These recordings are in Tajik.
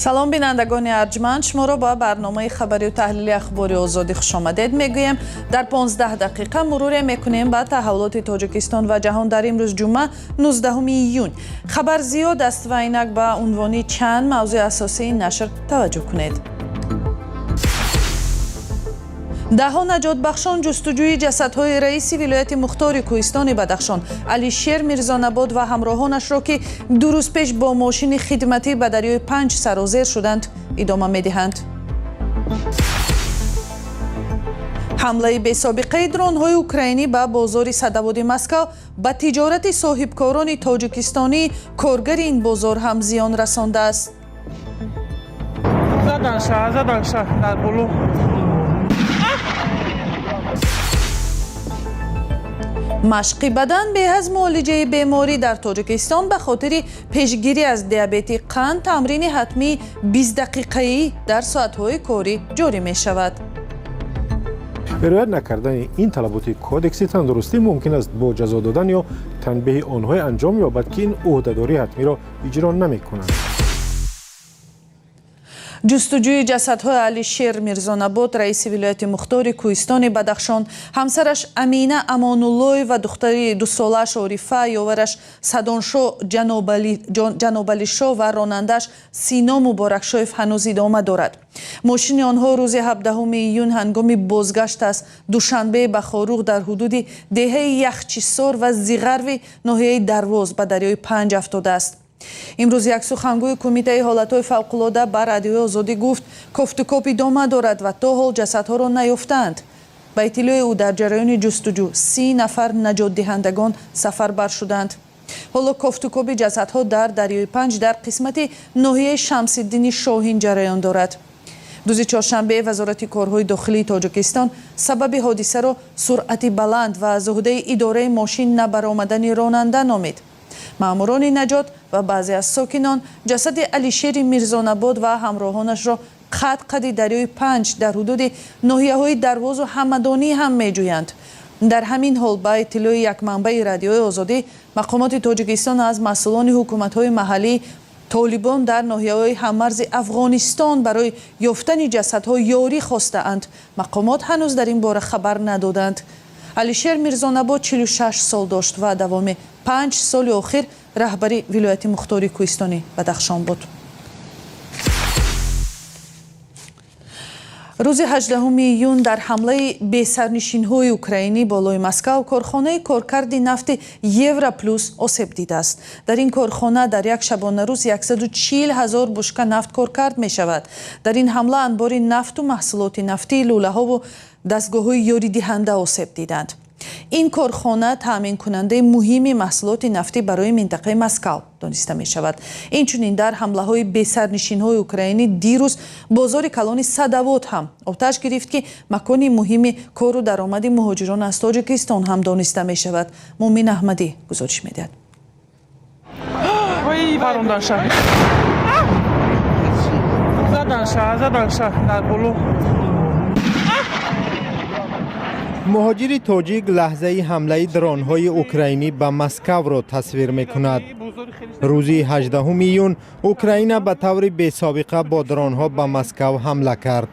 Салом, бинандагони арҷманд, шуморо ба барномаи хабарию таҳлили Ахбори Озодӣ хушомадед мегӯем. Дар 15 дақиқа муруре мекунем ба таҳаввулоти Тоҷикистон ва ҷаҳон дар имрӯз, ҷумъа, 19 июн. Хабар зиёд аст ва инак ба унвони чанд мавзӯи асосии нашр таваҷҷӯҳ кунед. Даҳҳо наҷотбахшон ҷустуҷӯи ҷасадҳои раиси вилояти мухтори кӯҳистони Бадахшон Алишер Мирзонабод ва ҳамроҳонашро, ки 2 рӯз пеш бо мошини хидматӣ ба дарёи Панҷ сарозер шуданд, идома медиҳанд. Ҳамлаи бесобиқаи дронҳои украинӣ ба бозори Садоводи Москав ба тиҷорати соҳибкорони тоҷикистонӣ, коргари ин бозор ҳам зиён расондааст. Заданша дар боло. Машқи бадан беҳ аз муолиҷаи беморӣ. Дар Тоҷикистон ба хотири пешгирӣ аз диабети қанд тамрини ҳатмии 20 дақиқаӣ дар соатҳои корӣ ҷорӣ мешавад. Риоят накардани ин талаботи кодекси тандурустӣ мумкин аст бо ҷазо додан ё танбеҳи онҳое анҷом ёбад, ки ин ӯҳдадории ҳатмиро иҷро намекунанд. Ҷустуҷӯи ҷасадҳои Алишер Мирзонабод, раиси вилояти мухтори кӯҳистони Бадахшон, ҳамсараш Амина Амонуллоев ва духтари дусолааш Орифа, ёвараш Садоншо Ҷанобалишо ва ронандааш Сино Муборакшоев ҳанӯз идома дорад. Мошини онҳо рӯзи 17 июн ҳангоми бозгашт аз Душанбе ба Хоруғ дар ҳудуди деҳаи Яхчисор ва Зиғарви ноҳияи Дарвоз ба дарёи Панҷ афтодааст. Имрӯз як сухангӯи Кумитаи ҳолатҳои фавқулода ба Радиои Озодӣ гуфт, кофтукоб идома дорад ва то ҳол ҷасадҳоро наёфтаанд. Ба иттилои ӯ, дар ҷараёни ҷустуҷӯ 30 нафар наҷотдиҳандагон сафарбар шуданд. Ҳоло кофтукоби ҷасадҳо дар дарёи Панҷ дар қисмати ноҳияи Шамсиддини Шоҳин ҷараён дорад. Рӯзи чоршанбе Вазорати корҳои дохилии Тоҷикистон сабаби ҳодисаро суръати баланд ва аз уҳдаи идораи мошин набаромадани ронанда номид. Маъмурони наҷот ва баъзе аз сокинон ҷасади Алишери Мирзонабод ва ҳамроҳонашро қад қади дарёи Панҷ дар ҳудуди ноҳияҳои Дарвозу Ҳамадонӣ ҳам меҷӯянд. Дар ҳамин ҳол, ба иттилои як манбаи Радиои Озодӣ, мақомоти Тоҷикистон аз масъулони ҳукуматҳои маҳаллии толибон дар ноҳияҳои ҳаммарзи Афғонистон барои ёфтани ҷасадҳо ёрӣ хостаанд. Мақомот ҳанӯз дар ин бора хабар надоданд. Алишер Мирзонабод 46 сол дошт ва давоми 5 соли охир раҳбари вилояти мухтори кӯҳистони Бадахшон буд. Рӯзи 18 июн дар ҳамлаи бесарнишинҳои украинӣ болои Москав корхонаи коркарди нафти Европлюс осеб дидааст. Дар ин корхона дар як шабонарӯз 140 ҳазор бушка нафт коркард мешавад. Дар ин ҳамла анбори нафту маҳсулоти нафтӣ, лӯлаҳову дастгоҳҳои ёридиҳанда осеб диданд. Ин корхона таъминкунандаи муҳими маҳсулоти нафтӣ барои минтақаи Москав дониста мешавад. Инчунин дар ҳамлаҳои бесарнишинҳои украинӣ дирӯз бозори калони Садовод ҳам оташ гирифт, ки макони муҳими кору даромади муҳоҷирон аз Тоҷикистон ҳам дониста мешавад. Муъмин Аҳмадӣ гузориш медиҳад. Парондаша. Заданша дар боло. Муҳоҷири тоҷик лаҳзаи ҳамлаи дронҳои украинӣ ба Москавро тасвир мекунад. Рӯзи 18 июн Украина ба таври бесобиқа бо дронҳо ба Москав ҳамла кард.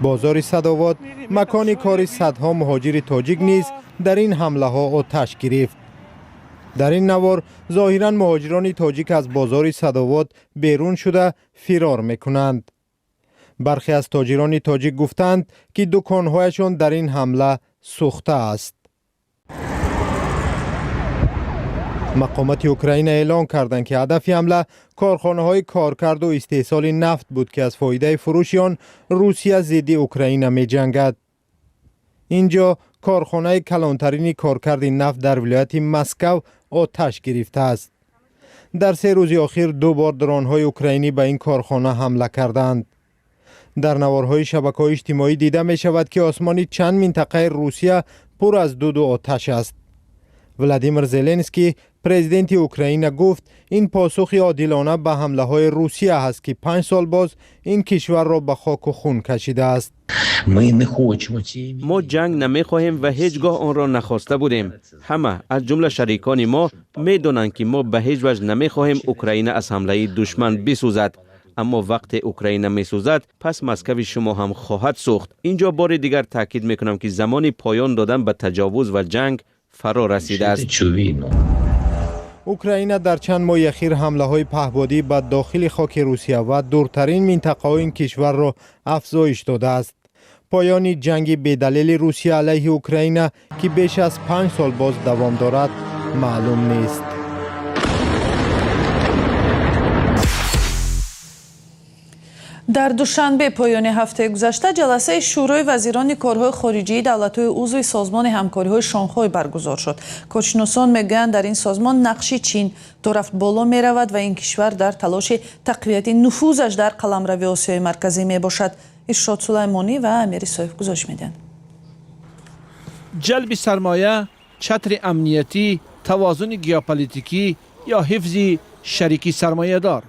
Бозори Садовод, макони кори садҳо муҳоҷири тоҷик низ дар ин ҳамлаҳо оташ гирифт. Дар ин навор зоҳиран муҳоҷирони тоҷик аз бозори Садовод берун шуда фирор мекунанд. Бархе аз тоҷирони тоҷик гуфтанд, ки дуконҳояшон дар ин ҳамла сӯхтааст. Мақомоти Украина эълон карданд, ки ҳадафи ҳамла корхонаҳои коркарду истеҳсоли нафт буд, ки аз фоидаи фурӯши он Русия зидди Украина меҷангад. Ин ҷо корхонаи калонтарини коркарди нафт дар вилояти Москав оташ гирифтааст. Дар 3 рӯзи охир ду бор дронҳои украинӣ ба ин корхона ҳамла карданд. Дар наворҳои шабакаҳои иҷтимоӣ дида мешавад, ки осмони чанд минтақаи Русия пур аз дуду оташ аст. Владимир Зеленский, президенти Украина, гуфт, ин посухи одилона ба ҳамлаҳои Русия ҳаст, ки 5 сол боз ин кишварро ба хоку хун кашидааст. Мо ҷанг намехоҳем ва ҳеҷ гоҳ онро нахоста будем. Ҳама, аз ҷумла шарикони мо, медонанд, ки мо ба ҳеҷ ваҷҳ намехоҳем Украина аз ҳамлаи душман бисӯзад. Аммо вақте Украина месӯзад, пас Москави шумо ҳам хоҳад сӯхт. Инҷо бори дигар таъкид мекунам, ки замони поён додан ба таҷовуз ва ҷанг фаро расидааст. Украина дар чанд моҳи ахир ҳамлаҳои паҳбодӣ ба дохили хоки Русия ва дуртарин минтақаҳои ин кишварро афзоиш додааст. Поёни ҷанги бедалели Русия алайҳи Украина, ки беш аз 5 сол боз давом дорад, маълум нест. Дар Душанбе поёни ҳафтаи гузашта ҷаласаи Шӯрои вазирони корҳои хориҷии давлатҳои узви Созмони ҳамкориҳои Шонхой баргузор шуд. Коршиносон мегӯянд, дар ин созмон нақши Чин торафт боло меравад ва ин кишвар дар талоши тақвияти нуфузаш дар қаламрави Осиёи Марказӣ мебошад. Иршод Сулаймонӣ ва Амир Исоев гузориш медиҳанд. Ҷалби сармоя, чатри амниятӣ, тавозуни геополитикӣ ё ҳифзи шарики сармоядор.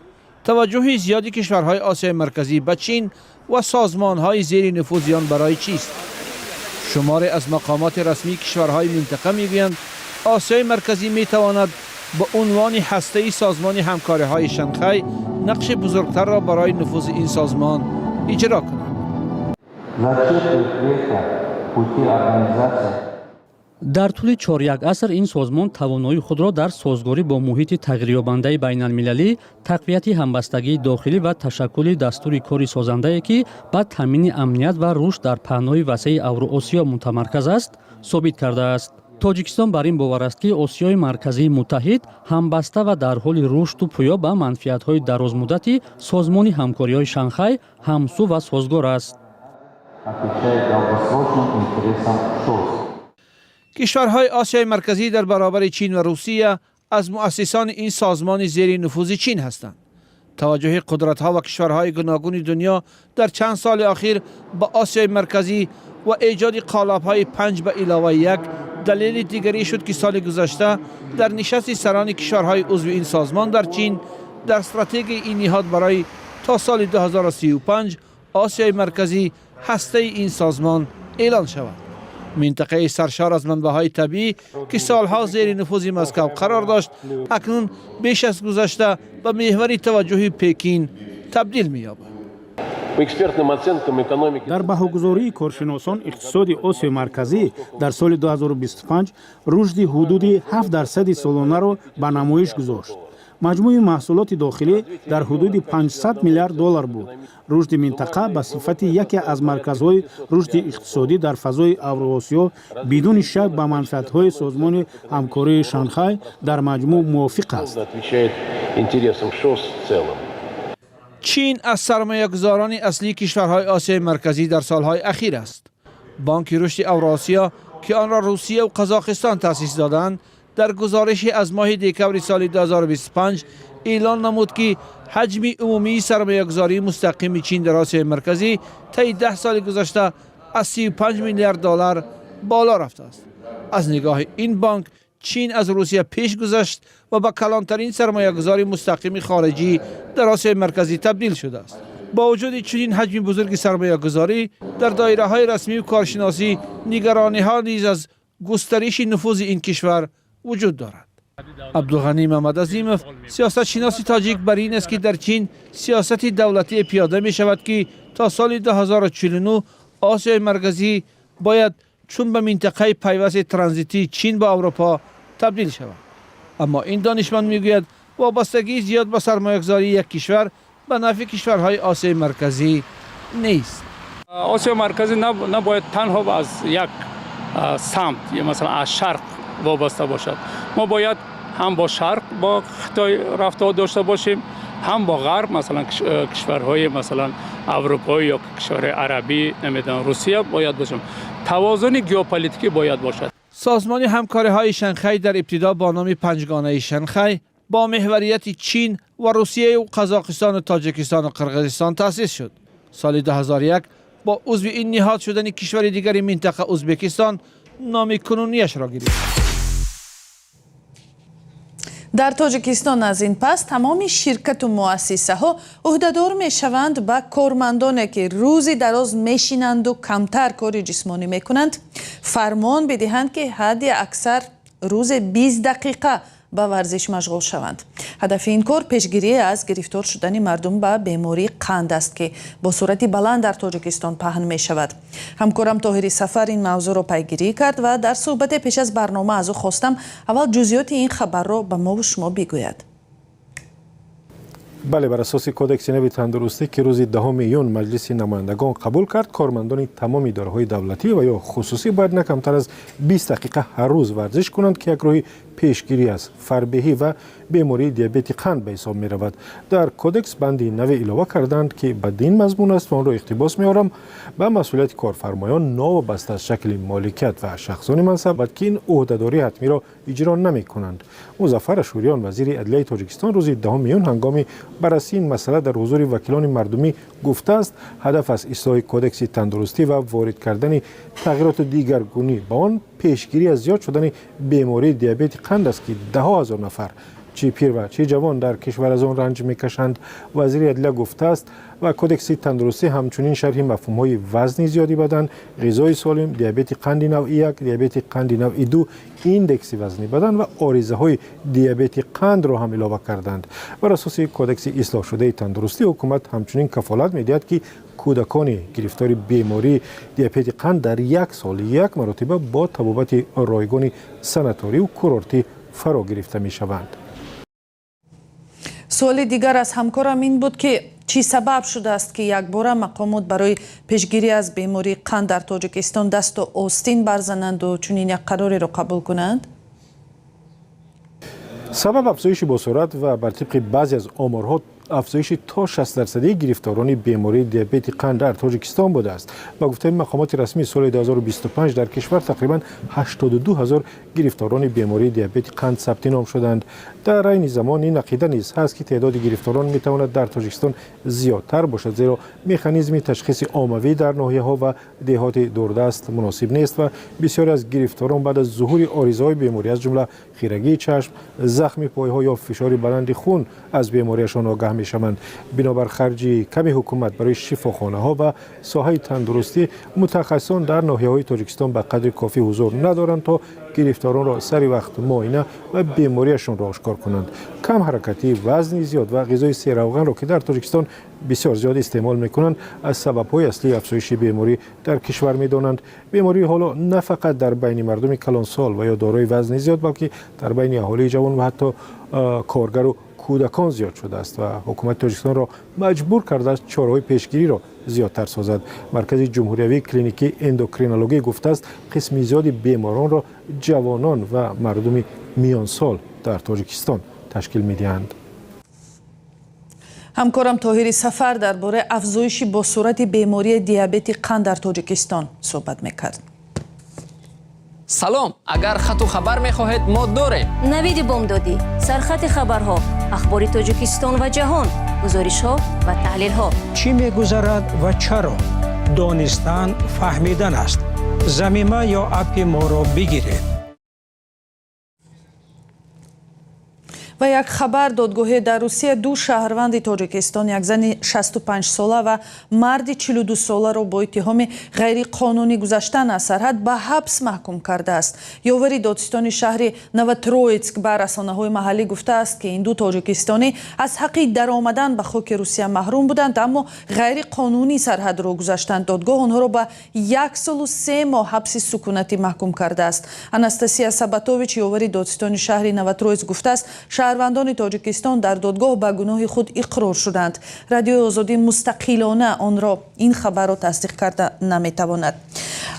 Таваҷҷӯҳи зиёди кишварҳои Осиёи Марказӣ ба Чин ва созмонҳои зери нуфузи он барои чист? Шуморе аз мақомоти расмии кишварҳои минтақа мегӯянд, Осиёи Марказӣ метавонад ба унвони ҳастаи Созмони ҳамкориҳои Шанхай нақши бузургтарро барои нуфузи ин созмон иҷро кунад. Дар тӯли чоряк аср ин созмон тавоноии худро дар созгорӣ бо муҳити тағйирёбандаи байналмилалӣ, тақвияти ҳамбастагии дохилӣ ва ташаккули дастури кори созандае, ки ба таъмини амният ва рушд дар паҳнои васеи Авроосиё мутамарказ аст, собит кардааст. Тоҷикистон бар ин бовар аст, ки Осиёи Марказии муттаҳид, ҳамбаста ва дар ҳоли рушду пӯё ба манфиатҳои дарозмуддати Созмони ҳамкориҳои Шанхай ҳамсӯ ва созгор аст. Кишварҳои Осиёи Марказӣ дар баробари Чин ва Русия аз муассисони ин созмони зери нуфузи Чин ҳастанд. Таваҷҷӯҳи қудратҳо ва кишварҳои гуногуни дунё дар чанд соли охир ба Осиёи Марказӣ ва эҷоди қолабҳои 5+1 далели дигарӣ шуд, ки соли гузашта дар нишасти сарони кишварҳои узви ин созмон дар Чин дар стратегияи ин ниҳод барои то соли 2035 Осиёи Марказӣ ҳастаи ин созмон эълон шавад. Минтақаи саршор аз манбаъҳои табиӣ, ки солҳо зери нуфузи Москав қарор дошт, акнун беш аз гузашта ба меҳвари таваҷҷӯҳи Пекин табдил меёбад. Дар баҳогузории коршиносон, иқтисоди Осиёи Марказӣ дар соли 2025 рушди ҳудуди 7 дарсади солонаро ба намоиш гузошт. Маҷмӯи маҳсулоти дохилӣ дар ҳудуди 500 миллиард доллар буд. Рушди минтақа ба сифати яке аз марказҳои рушди иқтисодӣ дар фазои Авроосиё бидуни шак ба манфиатҳои Созмони ҳамкории Шанхай дар маҷмӯъ мувофиқ аст. Чин аз сармоягузорони аслии кишварҳои Осиёи Марказӣ дар солҳои ахир аст. Бонки рушди Авроосиё, ки онро Русия ва Қазоқистон таъсис доданд, дар гузориши аз моҳи декабри соли 2025 эълон намуд, ки ҳаҷми умумии сармоягузории мустақими Чин дар Осиёи Марказӣ таи 10 соли гузашта аз 35 миллиард доллар боло рафтааст. Аз нигоҳи ин бонк, Чин аз Русия пеш гузашт ва ба калонтарин сармоягузори мустақими хориҷӣ дар Осиёи Марказӣ табдил шудааст. Бо вуҷуди чунин ҳаҷми бузурги сармоягузорӣ, дар доираҳои расмию коршиносӣ нигарониҳо низ аз густариши нуфузи ин кишвар вуҷуд дорад. Абдуғанӣ Мамадазимов, сиёсатшиноси тоҷик, бар ин аст, ки дар Чин сиёсати давлатие пиёда мешавад, ки то соли 2049 Осиёи Марказӣ бояд чун ба минтақаи пайвасти транзитии Чин ба Аврупо табдил шавад. Аммо ин донишманд мегӯяд, вобастагии зиёд ба сармоягузории як кишвар ба нафъи кишварҳои Осиёи Марказӣ нест. Осиёи Марказӣ набояд танҳо аз як самт, масалан аз шарқ, вобаста бошад. Мо бояд ҳам бо шарқ, бо Хитой рафтуомад дошта бошем, ҳам бо ғарб, масалан кишварҳои масалан аврупоӣ ё кишварҳои арабӣ, намедонам, Русия бояд бошем. Тавозуни геополитикӣ бояд бошад. Созмони ҳамкориҳои Шанхай дар ибтидо бо номи Панҷгонаи Шанхай бо меҳварияти Чин ва Русияю Қазоқистону Тоҷикистону Қирғизистон таъсис шуд. Соли 2001 бо узви ин ниҳод шудани кишвари дигари минтақа, Ӯзбекистон, номи кунунияшро гирифт. Дар Тоҷикистон аз ин пас тамоми ширкату муассисаҳо ӯҳдадор мешаванд ба кормандоне, ки рӯзи дароз мешинанду камтар кори ҷисмонӣ мекунанд, фармон бидиҳанд, ки ҳадди аксар рӯзе 20 дақиқа Ба варзиш машғул шаванд. Ҳадафи ин кор пешгирӣ аз гирифтор шудани мардум ба бемории қанд аст, ки бо суръати баланд дар Тоҷикистон паҳн мешавад. Ҳамкорам Тоҳири Сафар ин мавзӯъро пайгирӣ кард ва дар суҳбате пеш аз барнома аз ӯ хостам, аввал ҷузъиёти ин хабарро ба мову шумо бигӯяд. Бале, бар асоси Кодекси нави тандурустӣ, ки рӯзи 10 июн Маҷлиси намояндагон қабул кард, кормандони тамоми идораҳои давлатӣ ва ё хусусӣ бояд на камтар аз 20 дақиқа ҳар рӯз варзиш кунанд, ки як роҳи пешгирӣ аз фарбеҳӣ ва бемории диабети қанд ба ҳисоб меравад. Дар кодекс банди наве илова карданд, ки ба дин мазмун аст ва онро иқтибос меорам: ба масъулияти корфармоён, новобаста аз шакли моликият, ва шахсони мансаб, ки ин ӯҳдадории ҳатмиро иҷро намекунанд. Музаффар Ашӯриён, вазири адлияи Тоҷикистон, рӯзи 10 июн ҳангоми баррасии ин масъала дар ҳузури вакилони мардумӣ гуфтааст, ҳадаф аз ислоҳи Кодекси тандурустӣ ва ворид кардани тағйироту дигаргунӣ ба он пешгирӣ аз зиёд шудани бемории диабети қанд аст, ки даҳо ҳазор нафар, чӣ пир ва чӣ ҷавон, дар кишвар аз он ранҷ мекашанд. Вазири адлия гуфтааст, ва Кодекси тандурустӣ ҳамчунин шарҳи мафҳумҳои вазни зиёди бадан, ғизои солим, диабети қанди навъи як, диабети қанди навъи ду, индекси вазни бадан ва оризаҳои диабети қандро ҳам илова карданд. Бар асоси Кодекси ислоҳшудаи тандурустӣ, ҳукумат ҳамчунин кафолат медиҳад, ки кӯдакони гирифтори бемории диабети қанд дар як сол як маротиба бо табобати ройгони санаторию курортӣ фаро гирифта мешаванд. Суоли дигар аз ҳамкорам ин буд, ки чӣ сабаб шудааст, ки якбора мақомот барои пешгирӣ аз бемории қанд дар Тоҷикистон дасту остин барзананду чунин як қарореро қабул кунанд? Сабаб афзоиши босуръат ва бар тибқи баъзе аз оморҳо афзоиши то 60-дарсадии гирифторони бемории диабети қанд дар Тоҷикистон будааст. Ба гуфтаи мақомоти расмӣ, соли 2025 дар кишвар тақрибан 82 ҳазор гирифторони бемории диабети қанд сабти ном шуданд. Дар айни замон ин ақида низ ҳаст, ки теъдоди гирифторон метавонад дар Тоҷикистон зиёдтар бошад, зеро механизми ташхиси оммавӣ дар ноҳияҳо ва деҳоти дурдаст муносиб нест ва бисёре аз гирифторон баъд аз зуҳури оризаҳои беморӣ, аз ҷумла хирагии чашм, захми пойҳо ё фишори баланди хун, аз бемориашон огаҳ мешаванд. Бинобар харҷи ками ҳукумат барои шифохонаҳо ва соҳаи тандурустӣ, мутахассисон дар ноҳияҳои Тоҷикистон ба қадри кофӣ ҳузур надоранд, то гирифторонро сари вақт муоина ва бемориашонро ошкор кунанд. Камҳаракатӣ, вазни зиёд ва ғизои серравғанро, ки дар Тоҷикистон бисёр зиёд истеъмол мекунанд, аз сабабҳои аслии афзоиши беморӣ дар кишвар медонанд. Беморӣ ҳоло на фақат дар байни мардуми калонсол ва ё дорои вазни зиёд, балки дар байни аҳолии ҷавон ва ҳатто коргару кӯдакон зиёд шудааст ва ҳукумати Тоҷикистонро маҷбур кардааст чораҳои пешгириро зиёдтар созад. Маркази ҷумҳуриявии клиникии эндокринологӣ гуфтааст, қисми зиёди беморонро ҷавонон ва мардуми миёнсол дар Тоҷикистон ташкил медиҳанд. Ҳамкорам Тоҳири Сафар дар бораи афзоиши босуръати бемории диабети қанд дар Тоҷикистон суҳбат мекард. Салом, агар хату хабар мехоҳед, мо дорем. Навиди бомдодӣ, сархати хабарҳо, ахбори Тоҷикистон ва ҷаҳон, гузоришҳо ва таҳлилҳо. Чӣ мегузарад ва чаро? Донистан фаҳмидан аст. Замима ё аппи моро бигиред. Ва як хабар: додгоҳе дар Русия ду шаҳрванди Тоҷикистон, як зани 65-сола ва марди 42-соларо бо иттиҳоми ғайриқонунӣ гузаштан аз сарҳад ба ҳабс маҳкум кардааст. Ёвари додситони шаҳри Новотроитск ба расонаҳои маҳаллӣ гуфтааст, ки ин ду тоҷикистонӣ аз ҳаққи даромадан ба хоки Русия маҳрум буданд, аммо ғайриқонунӣ сарҳадро гузаштанд. Додгоҳ онҳоро ба 1 солу 3 моҳ ҳабси сукунатӣ маҳкум кардааст. Анастасия Сабатович, ёвари додситони шаҳри Новотроитск, гуфтааст, шаҳрвандони Тоҷикистон дар додгоҳ ба гуноҳи худ иқрор шуданд. Радиои Озодӣ мустақилона онро ин хабарро тасдиқ карда наметавонад.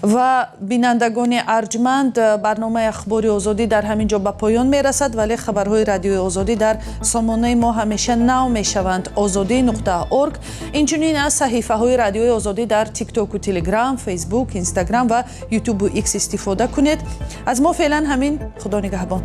Ва бинандагони арҷманд, барномаи Ахбори Озодӣ дар ҳамин ҷо ба поён мерасад, вале хабарҳои Радиои Озодӣ дар сомонаи мо ҳамеша нав мешаванд: озодӣ.org. Инчунин аз саҳифаҳои Радиои Озодӣ дар Тиктоку Телеграм, Фейсбук, Инстаграм ва Ютубу Икс истифода кунед. Аз мо феълан ҳамин. Худо нигаҳбон.